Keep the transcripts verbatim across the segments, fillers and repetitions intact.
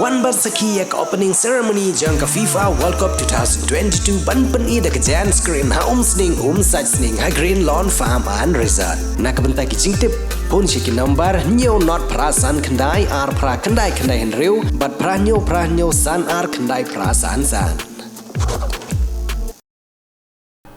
Pynban sakhi ïa ka opening ceremony jong ka FIFA World Cup two thousand twenty-two ban pyni da ka giant screen ha Umsning, Umsait Sning ha Green Lawn Farm and Resort. Na ka bynta ki jingtip, phone sha ki nombar hynñiew not phra san khyndai ar phra khyndai khyndai hynriew bad phra hynñiew phra hynñiew san ar khyndai phra san san.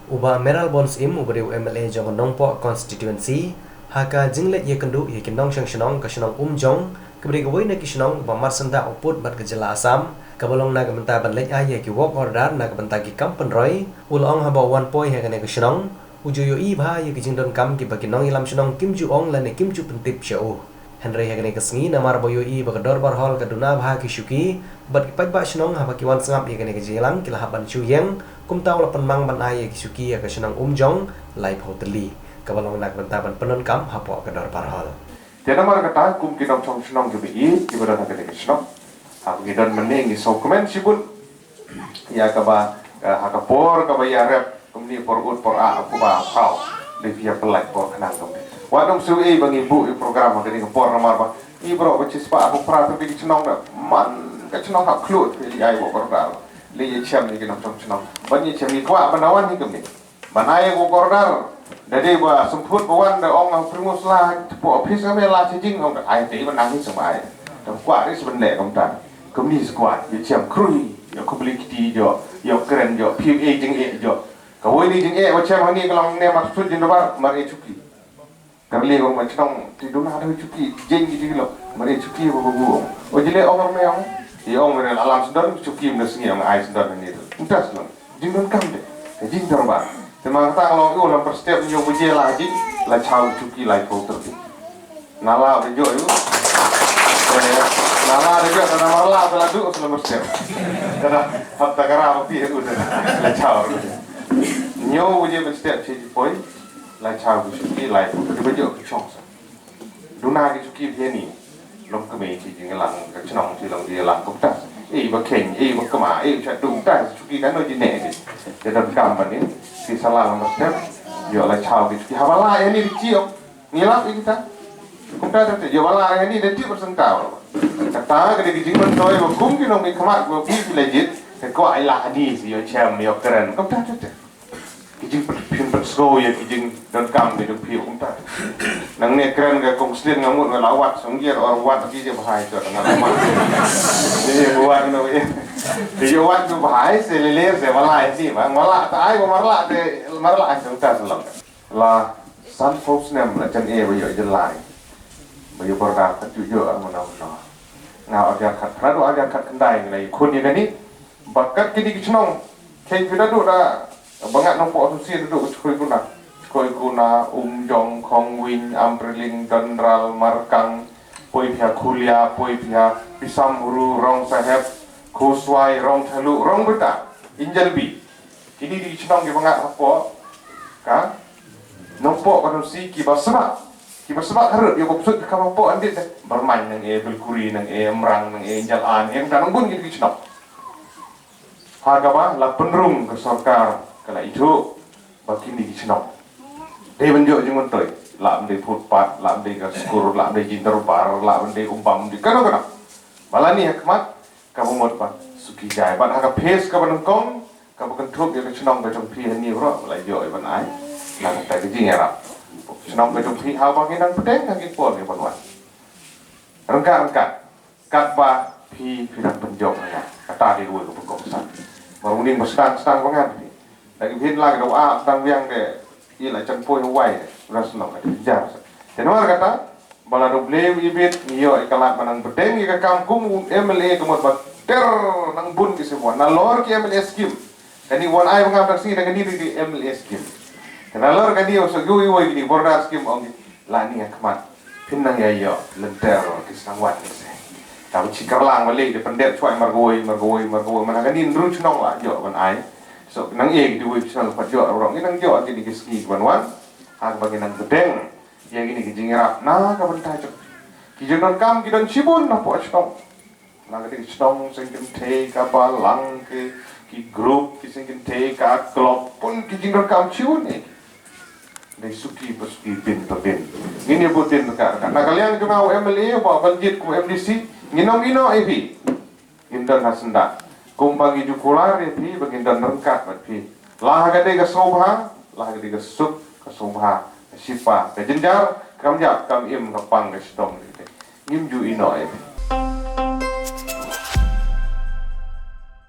U Bah Mayral Born Syiem, uba dei u M L A jong ka Nongpoh Constituency, ha ka jingleit ïakynduh ïa ki nongshong shnong ka shnong Umjong, kaba dei kawei na ki shnong ba marsyndah u pud bad ka jylla Assam, kaba long na ka bynta ban leit ai ïa ki work order na ka bynta ki kam pynroi, u la ong haba u wan poi ha kane ka shnong, u ju ïohi bha ïa ki jingdonkam kiba ki nongïalam shnong kim ju ong lane kim ju pyntip sha u. Hynrei ha kane ka sngi, namar ba u ïohi ba ka dorbar hall ka duna bha ki shuki, bad ki paidbah shnong haba ki wan sngap ïa kane ka jingïalang ki la hap ban shu ïeng, kumta u la pynmang ban ai ïa ki shuki ïa ka shnong Umjong laiphew tylli, kaba long na ka bynta ban pyndonkam hapoh ka dorbar hall. Te namar kata, kum ki nongshong shnong kiba ïeit kiba don ha kane ka shnong, haba ngi don mynne ngi sngewkmen shibun ïa kaba, eh, ha ka por kaba ïarep kumne, por ut por ah, kaba phaw, dei phi ïa pynlait por khnang kumne. Wat nym shu ei ba ngi buh ïa program ha kane ka por namar ba ngi baroh ba shispah hynñiew phra tylli ki shnong da man ka shnong hap khluit phi ïa ai work order. Lei ïa shem ïa ki nongshong shnong ban ïa shem, ngi kwah ban wan hi kumne. Ban ai work order, da dei ba sngewthuh ba wan da ong, ah, Primus la, hapoh office ka me la sha jing, ong da ai te ba nang hi sngewbha ai. Da kwah ri sngewbha leh kumta. Kumne sngewbha, ïa shem khrui, ïa khublei kti jong, ïa kren jong, phi ïa jingeh jong. Kawei ni jingeh ba shem hangne ka long ne mar sut jin da bar, mar ïa shuki. Ka rili ong ma chnong, te duna da shuki, jeng ki jinglo, ma re shuki ba ba bu ong. O jile ong me ong, i ong me re la lam sendon, shuki me sngi ong ai sendon ni tu. Ntas lo, jingdonkam de, ka jingdorbar. Te ma kata lo, i lam per step nyo bu je la jing, la chau shuki la ko terdi. Nala de jo yu. Eh, nala de jo, nala la, la du, la per step. Kada, hap takara ba pi, la chau. Nyo bu je per step, chi poi. Lai chau ki shuki, lai put ki ba jok ki chong sa. Duna ki shuki bia ni. Long kmie ki jinglang, ka chnong ki long jinglang kumta. Ei ba kheiñ, ei ba kma, ei cha dum ta shuki ka no jine ki. Te don kam ba ni, ki sala long ba step. Yo lai chau ki shuki, haba lai ni ki chiok. Ni lap i kita. Kumta te, yo ba lai ni de ti persen tau. Kata ka de ki jingmyntoi ba kum ki long ki khmat, ba ki ki legit. Te ko ai la ni si yo chem, yo kren. Kumta te. Ki jingpynpynpynskhem ïa ki jingdonkam ki jong phi kumta. Nangne kren ka kong Slin nga mut nga la wad song ïa or wad ki jingpynbha ïa ka nga la wad. Ïa wad no ïa. Ïa wad jingpynbha se lele se wala ïa si ba wala ta ai ko marla te marla ai song ta selam. La san phew snem la jan e ba ïoh jyllai. Ba ïoh border ka ju ïoh ar mano mano. Nga ar jar khat phra du ar jar khat khyndai nga la ïakhun ïa kane. Ba kat kine ki chnong. Kheiñ phi da duh da, ba nga nongpoh tu si da duh Chkoi Kuna. Chkoi Kuna, Umjong, Khongwin, Ampriling, Dondral, Markang, poi phi ha Khulia, poi phi ha Pisam Huru, Rong Sahep, Khoswai, Rong Thalu, Rong Beta, Injalbi. Kine ki chnong kiba nga hapoh ka nongpoh ka nongsi kiba sbak. Kiba sbak harud ïa ba psut ka hapoh andit de. Barmain nang e, Belkuri nang e, Mrang nang e, Injalan, ïa ka nongbun kine ki chnong. Ha kaba la pynrung ka sorkar ka la ithuh ba kine ki chnong dei ban jooh jingmyntoi, la ban dei footpath, la ban dei ka skur, la ban dei jingdorbar, la ban dei umbam, dei kano kano. Ba la ni ha khmat kaba mut ba suki jai. Bad ha ka phase kaba nyngkong kaba kynthup ïa ka chnong ka jong phi hangne baroh la ïoh ban ai na ka bynta ka jingïarap chnong ka jong phi, ha ba ngi nang pdeng ha ki por ki ban wan. Ryngkat ryngkat. Katba phi phi dang pynjop ïa nga. Kata dei kawei ka pynkomsan. Ba ruh ning ba sdang sdang ba ngan phi. Da ki phin la ki da wa sdang biang de. I la jan poi wai de. Ras no ka di jar sa. Te namar kata ba la da blame i bit ngi ïoh i ka lad ba nang bteng ïa ka kam kum u M L A ka mut ba ter nang bun ki sibun. Nalor ki M L A scheme. Kani wan ai ba ngam tak si da kani di M L A scheme. Kani lor kani o so yui woi kini border scheme ong ki la ni ha khmat. Phin nang ïa ïoh lynter ki sdang wan ki se. Ta u chi karlang ba lei de pyndet chwai mar goi mar goi mar goi mana kani nru chnong la ïoh ban ai. So nang e ki di woi chnong pat ïoh rong ngi nang ïoh kini ki sngi ban wan. Ha ba ngi nang bedeng ïa kini ki jingïarap na ka bynta jong ki jingdonkam ki don shibun na poh chnong. Na ka dei ka shnong seng kynthei ka balang ki, ki group ki seng kynthei ka club pun ki jingdonkam chiun eh. Dei suki pa suki bin pa bin. Ngin ïa bud din ka ka. Na ka liang jong nga u M L A ba ban jied kum M D C. Ngin ong ino eh phi. Ngin don ha syndah. Kumba ngi ju kular ïa phi ba ngin don ryngkat bad phi. La ha ka dei ka sngewbha, la ha ka dei ka suk, ka sngewbha, ka shipa, ka jynjar, kam ïap, kam im, ka pang, ka shitom. Ngim ju ïehnoh ïa phi.